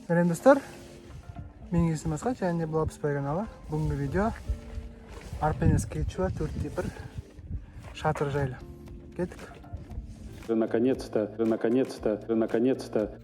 Сәлем, достар! Менің есімім Асхат және де бұл Алпысбай каналы. Бүгінгі видео Arpenaz Quechua 4.1 шатыр жайлы. Кеттік. Наконец-то, наконец-то, наконец-то.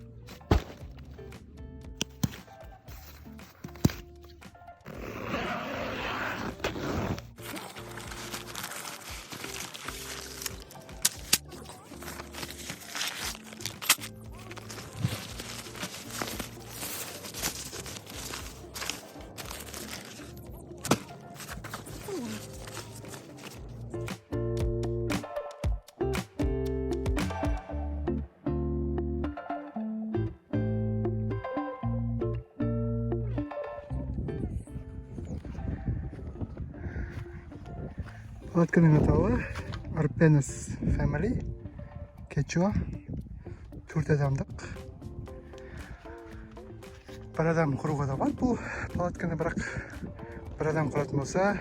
Палатканың атауы Arpenaz Family Quechua, 4 адамдық. Бір адам құруға да болады бұл палатканы, бірақ бір адам құратын болса,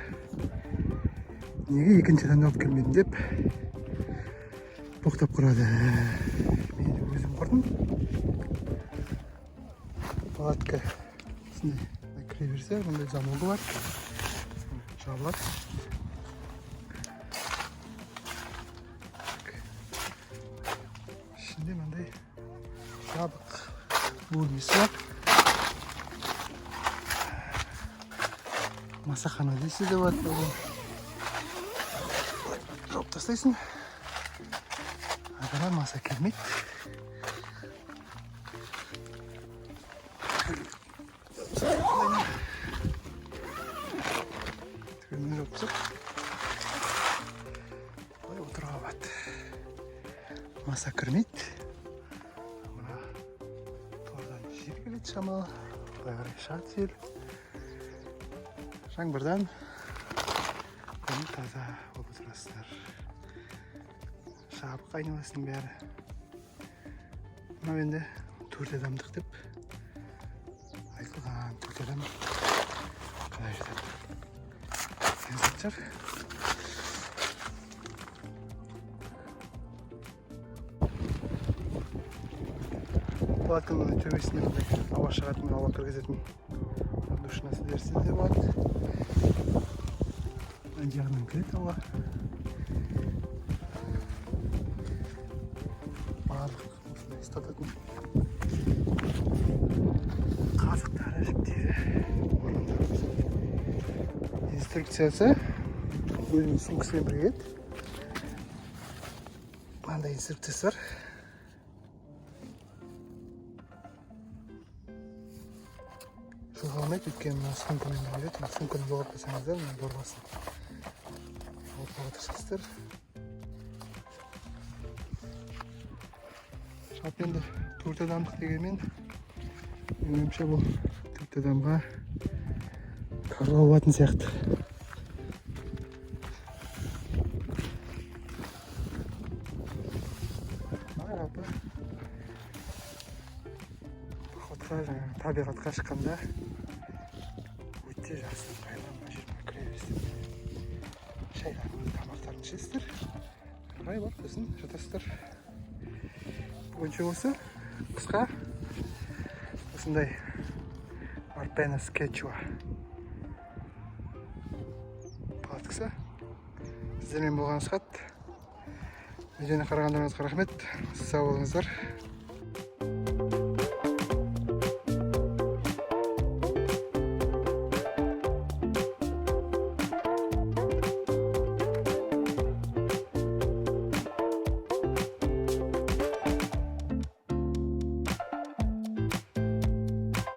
неге екінші адамды алып келмедің деп боқтап құрады. Мен өзім құрдым. Палатка осындай, кіре берсе, мындай замогы бар, жабылады. Ішінде мындай жабық бөлмесі бар. Масахана десе де болады. Былай жауып тастайсың. Ары маса келмейді. Түгелімен жауып тастап, былай отыруға болады. Маса кірмейді. Мына тордан жел келеді шамалы. Былай қарай шығады жел. Жаңбырдан күн таза болып отырасыздар. Жабық айналасының бәрі. Мынау енді 4 адамдық деп айтылған. 4 адам қалай жатады деген сияқты шығар. Палатканың төбесінде мындай ауа шығатын, ауа кіргізетін душинасы дерсе де болады. Ана жағынан кіреді ауа. Барлық осындай ұстататын қазықтары, жіптері орындары. Инструкциясы өзінің сумкасымен бірге келеді. Мынандай инструкциясы бар. Жоғалмайды, өйткені мына сумкамен бірге келеді. Мына сумканы жоғалтпасаңыздар, мына дорбасын алып бара тырысасыздар. Жалпы енді 4 адамдық дегенмен, менің ойымша, бұл 4 адамға тарлау болатын сияқты. Жалпы походқа, жаңағы табиғатқа шыққанда өте жақсы, ыңғайлы. Мына жерге кіре бересіздер, шайларын, тамақтарын ішесіздер, ары қарай барып сосын жатасыздар. Бүгінше осы қысқа осындай Arpenaz Quechua палаткасы. Сіздермен болған Асхат. Видеоны қарағандарыңызға рахмет, сау болыңыздар.